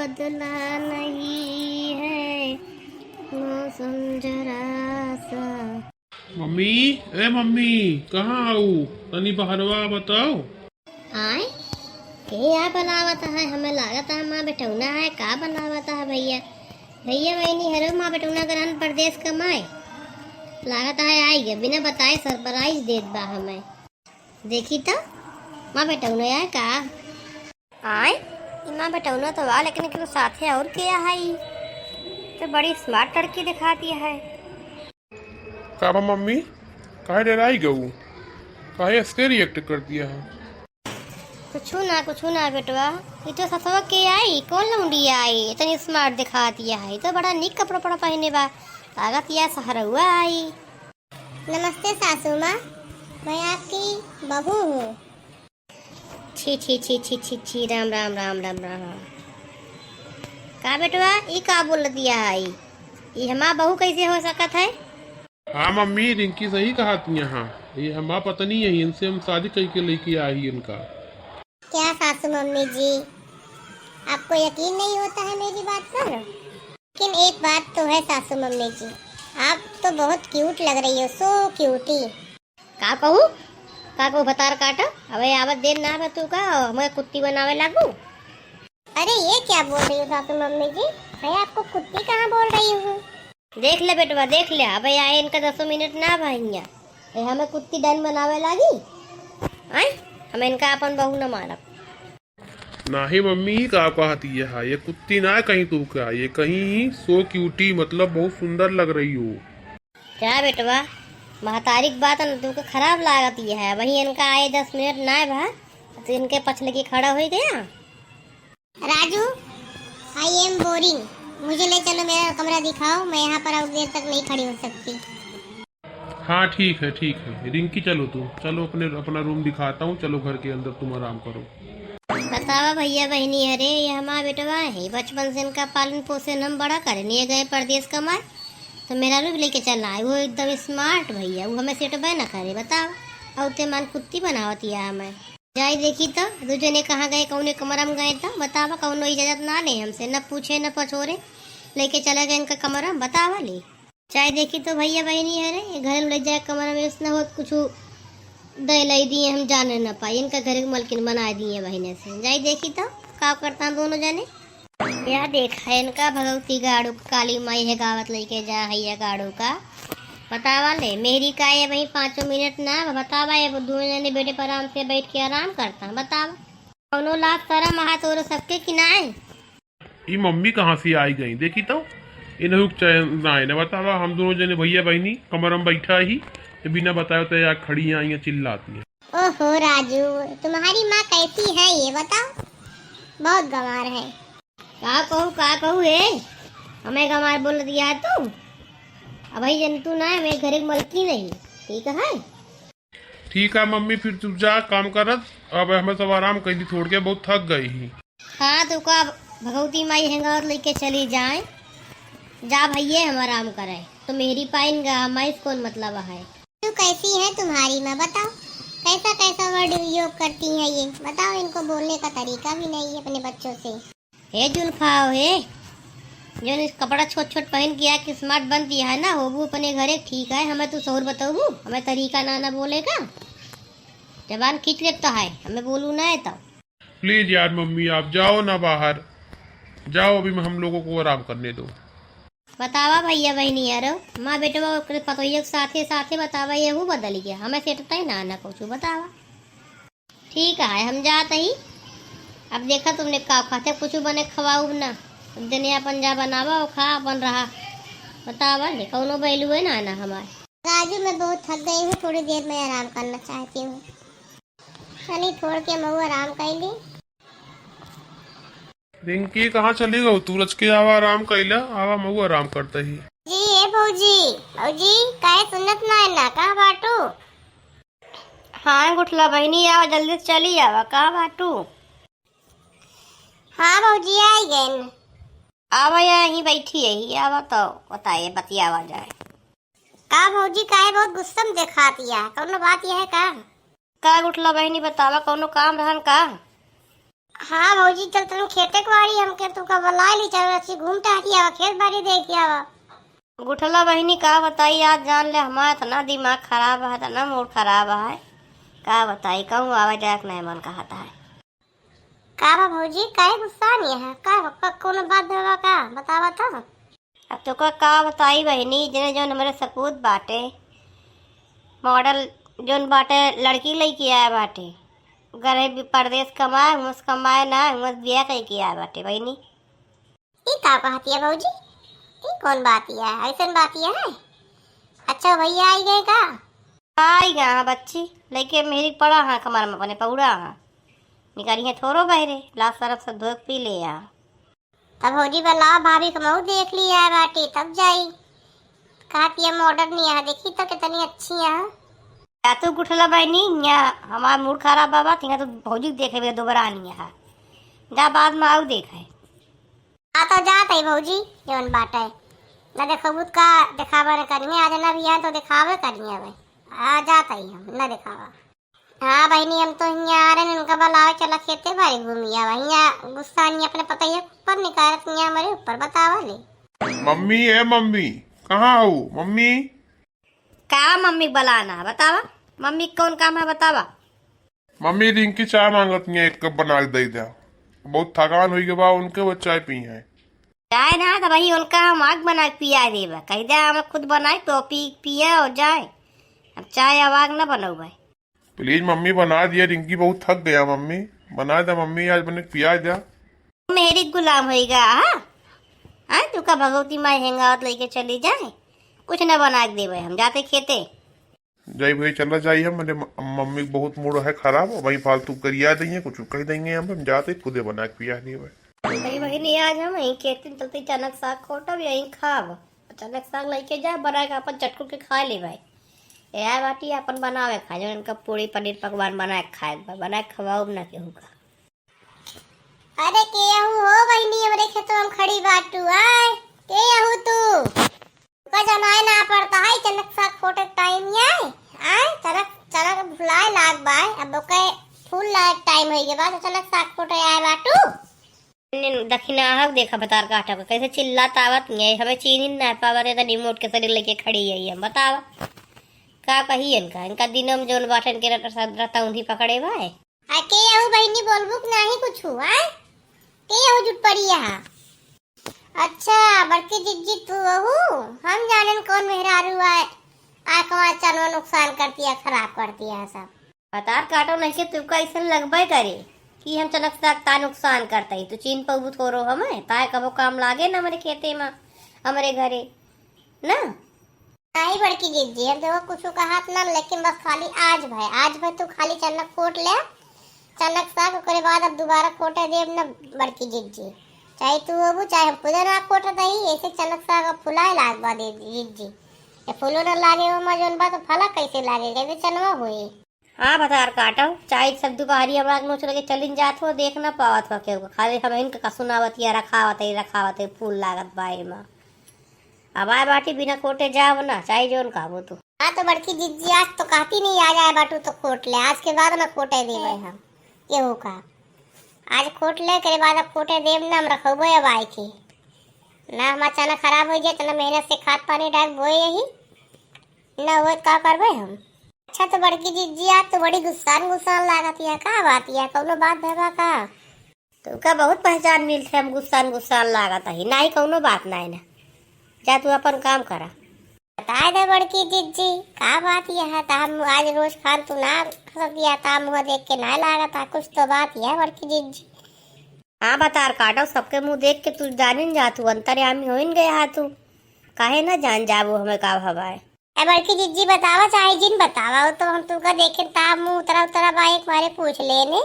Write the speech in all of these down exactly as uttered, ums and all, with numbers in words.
बदला नहीं है मौसम जरा सा। मम्मी, ए मम्मी, कहाँ आऊ? तनी बहरवा बताओ। आय, के या बनावत है? हमें लागत है माँ बेटौना है, का बनावत है भैया? भैया बहिनी हरो, माँ बेटौना गरहन परदेस कमाए। लागत है आई गए, बिना बताए surprise देत बा हमें। देखी तो, माँ बेटौना आए का? आय, ई माँ बेटौना तो बा, लेकिन एकरे साथे और के है? ई तो बड़ी smart लड़की दिखाती है। का बा मम्मी, काहे डेराई गऊ? काहे ऐसे react कर दिया है? कुछु ना, कुछु ना बेटवा, ई तो ससुआ के आई, कौन लौंडी आई, इतनी smart दिखाती है, ई तो बड़ा नीक कपड़ा उपड़ा पहने बा, लागत या सहरौआ आई। नमस्ते सासू माँ, मैं आपकी बहू हूँ। छी, छी, छी, राम, राम, राम, राम, राम। का बेटवा, ई का बोल दिया है? ई हमार बहू कैसे हो सकत है? हाँ मम्मी, रिंकी सही कहत हिया, हाँ, ये हमार पत्नी है, इनसे हम शादी करके लेके आई ही इनका। क्या सासू मम्मी जी, आपको यकीन नहीं होता है मेरी बात पर? लेकिन एक बात तो है सासू मम्मी जी, आप तो बहुत cute लग रही हो, so cutie। का कहू, का कहू, भतार काटा। अबे आवत देर ना बा तू का हमें कुत्ती बनावे लागू? अरे ये क्या बोल रही हो सासू मम्मी जी, मैं आपको कुत्ती कहाँ बोल रही हूँ? देख ले बेटवा, देख ले, अबे आए इनका दसों मिनट ना भैया, ए हमें कुत्ती डाइन बनावे लागी। आय, हम इनका अपन बहू न मानब। नाही मम्मी, का कहती है? ये कुत्ती ना कहीं तू का, ये कहीं ही so cutie, मतलब बहुत सुंदर लग रही हो। क्या बेटवा, महतारी की बात न तू के खराब लागती है। वहीं इनका आए दस मिनट ना भा, तो इनके पछले की खड़ा हो गया। राजू, I am boring, मुझे ले चलो, मेरा कमरा दिखाओ, मैं यहाँ पर और देर तक नहीं खड़ी हो सकती। हाँ ठीक है, ठीक है रिंकी, चलो तू, चलो अपने, अपना रूम दिखाता हूँ, चलो घर के अंदर तुम आराम करो। बतावा भैया बहिनी, अरे ये हमार बेटवा है, बचपन से इनका पालन पोषण हम बड़ा करे, नहीं गए परदेस कमाए, तो मेहरारू भी लेके चला आए, वो एकदम smart भैया, वो हमें सेटबे ना करे, बतावा, और ते मान कुत्ती बनावत या हमें। जाई देखी तो, दू जने कहाँ गए, कौने कमरा में गए तो बतावा, कौनो इजाजत ना ले हमसे, न पूछे न पछोरे, लेके चले गए इनका कमरा में, बतावा ले। जाई देखी तो भैया बहिनी, अरे ये घर में ले जाए कमरा में, इसने होत कुछ दे लाई दिए, हम जाने न पाई, इनका घर के मलकिन बनाए दिए बहिने से। जाई देखी तो का करता हम दोनों जने। या देखा इनका भगवती गाड़ू का, काली माई है गावत लेके जा हैया गाड़ू का। बतावा ले, मेरी का ये वही पाँचों मिनट ना बतावा, ये दोनों जने बेडे पर आराम से बैठ के आराम करता, बतावा। कौनो लाज शरम आहा तोरो सबके कि नाय? ई मम्मी कहाँ से आई गई? देखी तो, इन्हें चैन ना आए ना। बतावा, हम दोनों जने भैया बहिनी कमरा में बैठा ही, ये बिना बताए तो या खड़ी आई हैं, चिल्लाती हैं। ओहो राजू, तुम्हारी माँ कैसी है ये बताओ, बहुत गंवार है। का कहू, का कहू हे? हमें गंवार बोल दिया है तू? अब भाई जन तू ना है, मेरे घर एक मलकिन है, ठीक है? ठीक है मम्मी, फिर तू जा काम करत, अब हमें सब आराम कर दी, थोड़ के बहुत थक गई ही। हाँ, तो का भगवती माई हेंगा और लेके चली जाए, जा भैया हम आराम करे, तो मेरी पाइन गा माई से कौन मतलब है? तू कैसी है तुम्हारी माँ बताओ, कैसा कैसा word use करती है ये बताओ, इनको बोलने का तरीका भी नहीं है अपने बच्चों से। हे जुल्फाओ हे, जौन इस कपड़ा छोट छोट पहन के आके smart बनती है ना, होबू अपने घरे ठीक है, हमें तू सहूर बतौबू, हमें तरीका ना ना बोले का, जबान खींच लेता है, हमें बोलू ना है तो। Please यार मम्मी, आप जाओ ना बाहर, जाओ, अभी हम लोगों को आराम करने दो। बतावा भैया बहिनी यारो, माँ बेटवा ओकरे पतोहिया के साथे साथे बतावा, यहू बदल गया, हमें सेटता ही ना ना कुछ बतावा। ठीक है, हम जात ही। अब देखा तुमने का खाते, कुछ बने खवाऊब ना। अब देने अपन जा बनावा और खा, अपन रहा। बतावा ले, कौनो value है ना, ना हमार। राजू, मैं बहुत थक गई हूँ, थोड़ी देर मैं आराम करना चाहती हूँ। चली, थोड़ के मऊ आराम कर ली। रिंकी, कहाँ चली गऊ तू? रच के आवा, आराम कैला, आवा, मऊ आराम करता ही। जी, ए भौजी, भौजी, काहे सुनत ना है ना, कहाँ बाटू? हाँ गुठला बहिनी, आवा, जल्दी से चली आवा, कहाँ बाटू? हाँ भौजी, आई गइन। आवा, यहीं बैठी है, आवा तो बताए, बतियावा जाए। का भौजी, काहे बहुत गुस्सा में देखात या? कौनो बात यह है का? का गुठला बहिनी, बतावा, कौनो काम रहन का? हाँ भौजी, चल तनी खेते कवारी, हमके तू का बुलाइ ली, चल अच्छी घूम टहरी आवा, खेत बारी देखि आवा। गुठला बहिनी, का बताई, आज जान ले हमार इतना दिमाग खराब है, इतना मूड खराब है, का बताई, कहूँ आवे जाए के नहीं मन कहत है। का बा भौजी, काहे गुस्सा नहीं है? का, का कोनो बात भवा का? बतावा तो। अब तोका का बताई बहिनी, जने जौन हमरे सपूत बाटे, मॉडल जौन बाटे, लड़की लइके आए बाटे, घरे भी परदेस कमाए, हुआं से कमाए ना, हुआं से बियाह कइके आए बाटे बहिनी। ई का कहतिया भौजी? ई कौन बातिया है? ऐसन बातिया है? अच्छा भैया आई गए का? आई गए हाँ बच्ची, लइके मेहरी पड़ा हाँ कमर में अपने पौड़ा हाँ। निकाली है थोरो बहरे, लाज सरफ सब धोए के पी ले आ। तब भौजी बलाओ भाभी के मऊ देख लिया है बाटी, तब जाई। कहतिया मॉडर्न नहीं है, देखी तो कितनी अच्छी है। या तू गुठला बहिनी, यहाँ हमार मूड खराब बाबा, तिहाँ तो भौजी के देखे बे दोबारा नहीं है। जा बाद में आऊ देखे। आ तो जात है भौजी, जवन बाटे। न देखबू त का देखावे न करिए, आज न भी आए तो देखावे करिए भाई। आ जात है हम, न देखावा। हाँ बहिनी, हम तो हियाँ आ रहे हैं, उनका बुलावे चला खेते बारी घूमी आवा। हियाँ गुस्सा नहीं अपने पतैया के ऊपर निकारत, हियाँ हमारे ऊपर बतावा ले। मम्मी, ए मम्मी, कहाँ हो मम्मी? का मम्मी के बुलाना है बतावा, मम्मी के कौन काम है बतावा। मम्मी, रिंकी चाय मांगत नहीं है, एक कप बना के दे दे, बहुत थकान हुई के बा उनके, वो चाय पी है। चाय ना, तो वही उनका हम आग बना के पिया देबा। कह दे, हम खुद बनाए तो पी, पिए और जाए। अब चाय अब आग ना बनौबे। प्लीज मम्मी, बना दिया, रिंकी बहुत थक गया मम्मी, बना दे मम्मी, आज बने के पिया दे। मेरी गुलाम होइगा, हाँ? हाँ, तू का भगवती माई हेंगावत लेके चली जाए, कुछ ना बना के देबे, हम जाते खेते। जाई भाई, चला जाई हम, मेरे म-, मम्मी के बहुत मूड है खराब, वही फालतू गरिया देंगे, कुछ कह देंगे हम, हम जाते खुदे बना के पिया देबे। भाई बहिनी, आज हम यहीं खेत में चलते चनक साग खोटब, यहीं खाब। चनक साग लेके जा, बना के अपन चटकुल के खा ले भाई। ए आए बाटी अपन बनावे खाए, जो इनका पूरी पनीर पकवान बना के खाए, बना के खवाओ ना केहू का। अरे के आहू हो बहिनी, हमरे खेतवा में खड़ी बाटू, आय? के आहू तू? का जनाए ना पड़ता है, चनक साग खोटे टाइम ये, आय? चनक, चनक फुलाए लाग बाय, अब ओके फूल लाए टाइम होई के बाद, चनक साग खोटे आए बाटू। दखिनाहक देखा भतार काटा को, कैसे चिल्लात आवत नहीं है, हमें चीनी ना पावत है, तो रिमोट के सरी लेके खड़ी है, हम बतावा। का कही इनका, इनका दिनम जोन बाटन के रत-, रत-, रतौंधी पकड़े बाय। आ के यहू बहिनी बोलबू कि नाही कुछु, आय? के यहू जुट पड़ी यहाँ? अच्छा, बड़की जिज्जी तू वहू? हम जानेन कौन मेहरारू आय, आय कमा चनवा नुकसान करती है, खराब करती है सब। भतार काटो नहीं के तुमका ऐसन लगबे करे कि हम चनक साग ता नुकसान करते ही। तू चीन पउबू थोरो हमें, ताए कबो काम लागे ना हमरे खेते में, हमरे घरे, ना? नाही बड़की जिज्जी, हम तो कुछ कहात ना, लेकिन बस खाली आज भय, आज भय तू खाली चनक खोट ले, चनक साग, ओकरे बाद अब दोबारा खोटे देब ना बड़की जिज्जी। चाहे तू होबू, चाहे हम खुदे ना खोटे दही, ऐसे चनक साग अब फुलाए लाग बा दे जिज्जी। ये फूलो ना लागे ओमा जौन बा, तो फला कैसे लागे, कैसे चनवा होई? हाँ, भतार काटो, चाहे सब दुपहरी हमरा के नोच लेके चलिन जात हो, देख ना पावत हो केहू का, खाली हम इनके का सुनावत या रखावत है, रखावत है, फूल लागत बा एमा। अब आए बाटी बिना कोटे जाव ना, चाहे जौन कहबो तू। हाँ तो बड़की जिज्जी, आज तो कहती नहीं, आज आए बाटू तो खोट ले, आज के बाद ना खोटे देबे हम केहू का। आज खोट ले, के बाद अब खोटे देब ना, हम रखबो अब आए के। ना हमार चना खराब हो जाए, इतना मेहनत से खाद पानी डाल बोए यही, ना होए तो का करबे हम। अच्छा तो बड़की जिज्जी, आज तो बड़ी गुस्सान गुस्सान लागत या, का बात या, कौनो बात भवा का? तुमका बहुत पहचान मिलते, हम गुस्सान गुस्सान लागत ही, नाही कौनो बात नाही ना, जा तू अपन काम करा। बताए दे बड़की जिज्जी, का बात यह है, तो हम आज रोज खान तू ना खसतिया, ता मुँह देख के ना लागत है, कुछ तो बात यह है बड़की जिज्जी। हाँ, बतार काटो, सबके मुँह देख के तू जानिन जा, तू अंतर्यामी होइन गया है तू, काहे ना जान जाबो हमें का भवाए। ए बड़की जिज्जी बतावा चाहे जिन बतावा, वो तो हम तुमका देखे ता मुँह उतरा उतरा बा, एक बारे पूछ लेने।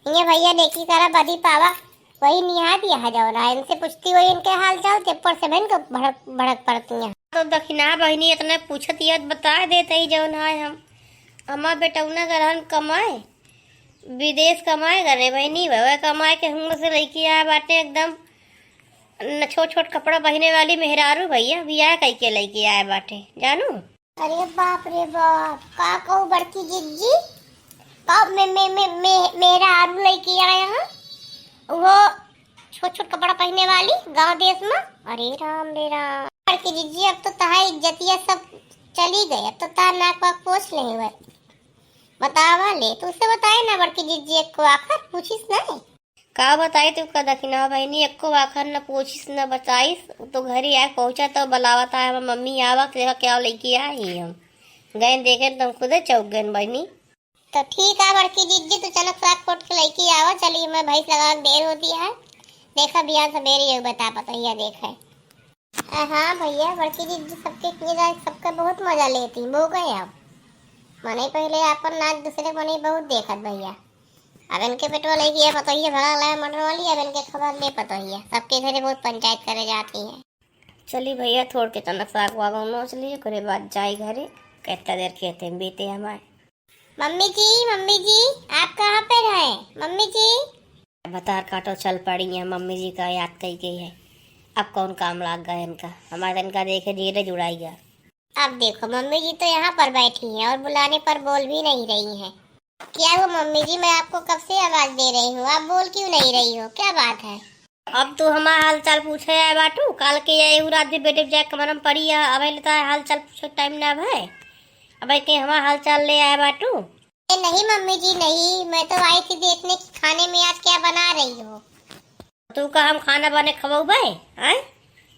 ये भैया देखी करा बदी पावा, वही निहात यहाँ जौन है, इनसे पूछती वही इनके हाल चाल, ते पर से बहन को भड़क, भड़क पड़ती हैं। तो दखिना बहिनी इतने पूछत यत बता देते ही जौन है हम, हमार बेटौना गरहन कमाए, विदेश कमाए गए बहिनी, वह कमाए के हम से लइके आए बाटे एकदम न छोट छोट कपड़ा पहिने वाली मेहरारू भैया बियाह कइके लइके आए बाटे, जानू। अरे बाप रे बाप, का कहू बड़की जिज्जी, का मे, मे, मे, मे, मेहरारू लइके आए हैं? वो छोट छोट कपड़ा पहिने वाली गाँव देस मा। अरे राम रे राम। बड़की जिज्जी, अब तो तहार इज्जतिया सब चली गई, अब तो तहार नाक वाक पोंछ लेहे हुए। बतावा ले, तुसे बताए ना बड़की जिज्जी, एक्को आखर पूछिस नहीं। का बताई तू का दखिना बहिनी, एक्को आखर न पूछिस न बताइस। उ तो घरे आए पहुँचा तो बलावत आए, हमर मम्मी आवा, देखा क्या लइके आई हम। गए देखे तो हम खुदे चौंक गए बहिनी। तो ठीक है बड़की जिज्जी, तू चनक साग कोट के लइके आवा, चली मैं भैंस लगा के देर होती है। देखा बिहान सबेरे ये बता पतोहिया देखे। अ, हाँ भैया, बड़की जिज्जी सबके किए जाए, सबका बहुत मजा लेती, हो गए अब। मने पहले आपन नाच दूसरे मने बहुत देखत भैया। अब इनके पेटवा लइके ये पतोहिया भगा लाए मटन वाली, अब इनके खबर ले पतोहिया, सबके घरे बहुत पंचायत करे जाती है। चली भैया, थोड़ के तनक साग वाग नोच ली, ओकरे बाद जाई घरे। कितना देर खेते में बीते हमारे। मम्मी जी, मम्मी जी, आप कहाँ पे रहे? मम्मी जी। बतार काटो चल पड़ी है, मम्मी जी का याद कई गई है। अब कौन काम लाग गए इनका, हमारे इनका देखे धीरे जुड़ाई गया। अब देखो, मम्मी जी तो यहाँ पर बैठी हैं और बुलाने पर बोल भी नहीं रही हैं। क्या हुआ मम्मी जी, मैं आपको कब से आवाज दे रही हूँ, आप बोल क्यों नहीं रही हो, क्या बात है? अब तू हमार हाल चाल पूछे आए बाटू, काल के ये रात भी बेटे जाए कमरम पड़ी है, अब लेता है हाल चाल पूछे टाइम ना भय, अब के हमार हाल चाल ले आए बाटू। ए, नहीं मम्मी जी, नहीं, मैं तो आई थी देखने कि खाने में आज क्या बना रही हो। तू का हम खाना बने खवाऊ बे? हैं?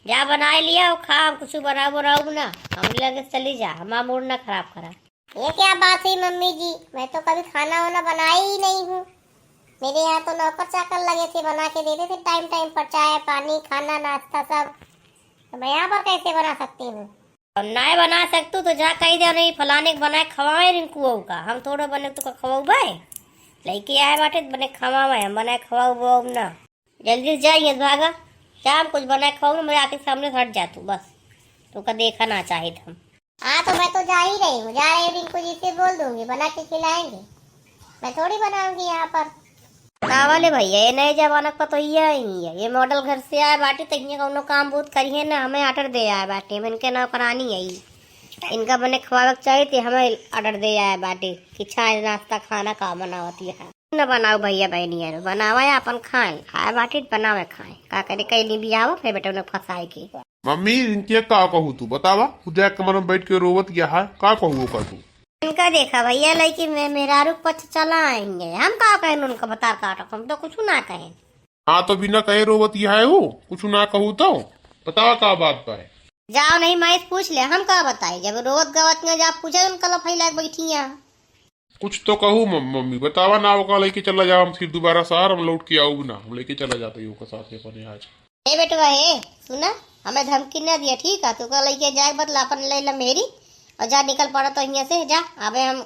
जा बनाए लिया और खा, हम कुछ बनाऊ बनाऊ ना, हम लगे चली जा, हमारा मूड ना खराब करा। ये क्या बात हुई मम्मी जी, मैं तो कभी खाना वाना बनाई ही नहीं हूँ। मेरे यहाँ तो नौकर चाकर लगे थे, बना के देते थे टाइम टाइम पर, चाय पानी खाना नाश्ता सब। तो मैं यहाँ पर कैसे बना सकती हूँ? और नाय बना सकतू तो जा कही दे, नहीं फलाने के बनाए खवाए रिंकू का, हम थोड़ा बने तो खवाऊ बे। लइके आए बाटे तो बने खवावे, हम बनाए खवाऊ बो ना। जल्दी से जाइए भागा, जा हम कुछ बनाए खवाऊ ना, मेरे आँख के सामने से हट जा तू बस, तो का देखा ना चाहित हम। हाँ तो मैं तो जा ही रही हूँ, जा रही हूँ, रिंकू जी से बोल दूंगी, बना के खिलाएंगे। मैं थोड़ी बनाऊंगी यहाँ पर। का वाले भैया, ये नए जमाना का पतोहिया ही है, ये मॉडल घर से आए बाटी तो इन्हें कौनो काम बहुत करिए ना, हमें ऑर्डर दे आए बाटी, हम इनके नौकरानी है, इनका बने खवावे के चाहिए थे, हमें ऑर्डर दे आए बाटी कि चाय नाश्ता खाना का बनावती है। न बनाओ भैया बहनी यार, बनावा या अपन खाए, आए बाटी बनावे खाए, का करे कहीं नहीं भी आवो फिर बेटा उन्हें फंसाए के। मम्मी, इनके का कहू तू, बतावा? खुद एक कमर में बैठ के रोवत या है, का कहू ओका तू? इनका देखा भैया, लइकी में मेहरारू के पक्ष चला आएंगे, हम का कहें उनका बतार काटो, हम तो कुछ ना कहें। हाँ, तो बिना कहे रोवत या है वो, कुछ ना कहू तो? बतावा का बात बा है? जाओ नहीं माई से पूछ ले, हम का बताई, जब रोवत गावत न जा पूछे उनका लफैला के बैठी यहाँ। कुछ तो कहू मम-, मम्मी, बतावा ना, ओका लइके चला जाओ, हम फिर दोबारा शहर हम लौट के आऊ ना, हम लइके चला जाते ही ओका साथे अपने आज। ए बेटवा, ए, सुना, हमें धमकी ना दिया, ठीक है? तू का लइके जाए के बदला अपन ले ला मेहरी और जा निकल पड़ा तो हियाँ से, जा। अबे हम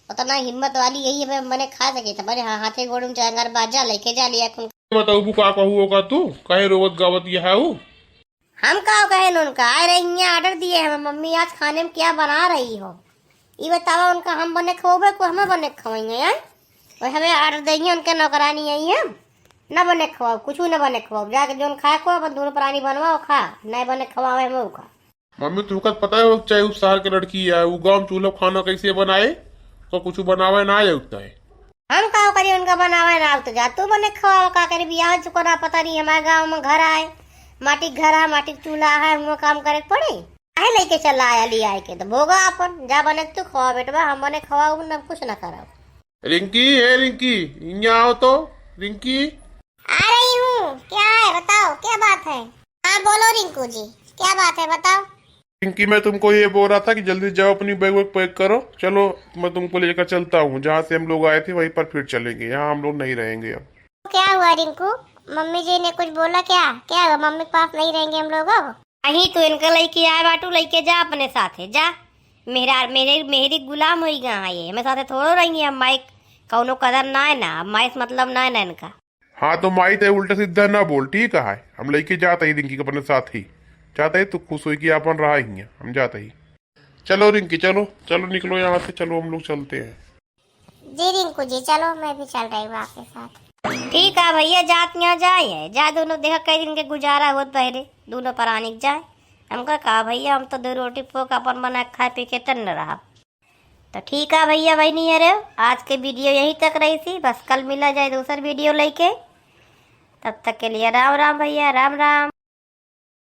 उतना हिम्मत वाली यही हमें मने खा सके था, बड़े हाँ, हाथे गोड़ में जाएंगे, बाजा लइके जा लिया कुल। बताऊ का कहू ओका तू, कहे रोवत गावत ये है वो? हम का कहे उनका, आए रही हियाँ ऑर्डर दिए हमें, मम्मी आज खाने में क्या बना रही हो? ई बतावा उनका हम बने खवाबे को हमें बने खवाएंगे, हैं? और हमें ऑर्डर देंगे उनके नौकरानी आई हम, ना बने खवाओ, कुछ ना बने खवाओ, जाके जोन खाए को अपन दोनों प्राणी बनवाओ खा, नहीं बने खवावे हम खा। मम्मी, तुमका पता है वो चाहे उस शहर के लड़की है, वो गाँव में चूल्हा खाना कैसे बनाए, तो कुछ बनावे ना आए उतना है। हम का करी उनका बनावे ना, तो जा तू बने खवाओ, का करी बियाह चुको ना, पता नहीं हमारे गाँव में घर आए, माटी के घर है, माटी के चूल्हा है, हुआ काम करे के पड़े। काहे लेके चला आया लिया के, तो भोगा अपन, जा बने तू खवा बेटवा, हम बने खवाओ ना, कुछ ना कराओ। रिंकी, हे रिंकी, इहाँ आओ तो, रिंकी। आ रही हूँ, क्या है बताओ, क्या बात है? हाँ बोलो रिंकू जी, क्या बात है बताओ। रिंकी, मैं तुमको ये बोल रहा था कि जल्दी जाओ, अपनी बैग वैग पैक करो, चलो मैं तुमको लेकर चलता हूँ, जहाँ से हम लोग आए थे वहीं पर फिर चलेंगे, यहाँ हम लोग नहीं रहेंगे अब। क्या हुआ रिंकू, मम्मी जी ने कुछ बोला क्या? क्या हुआ, मम्मी के पास नहीं रहेंगे हम लोग अब? अहीं तो इनका लइके आए बाटू, लइके जा अपने साथे, जा। मेहरा, मेरे, मेहरी गुलाम होई गा है ये, हमें साथे थोड़ो रही है, माइक कौनो कदर ना है ना, अब माइस मतलब ना है ना इनका। हाँ, तो माई ते उल्टा सीधा ना बोल, ठीक है? हम लइके जाते ही रिंकी के अपने साथ ही। जाते ही तू खुश होई कि आपन रहा ही है, हम जाते ही। चलो रिंकी, चलो, चलो निकलो यहाँ से, चलो हम लोग चलते हैं। जी रिंकू जी, चलो मैं भी चल रही हूँ आपके साथ। ठीक है भैया, जात यहाँ जाए है, जा दोनों देखा कई दिन के गुजारा होत बहरे, दोनों परानी के जाए। हमका कहा भैया, हम तो दो रोटी पोक अपन बना के खाए पी के तन रहा। तो ठीक है भैया बहनी, अरे आज के वीडियो यहीं तक रही थी, बस कल मिला जाए दूसर वीडियो लेके। तब तक के लिए राम राम भैया, राम राम।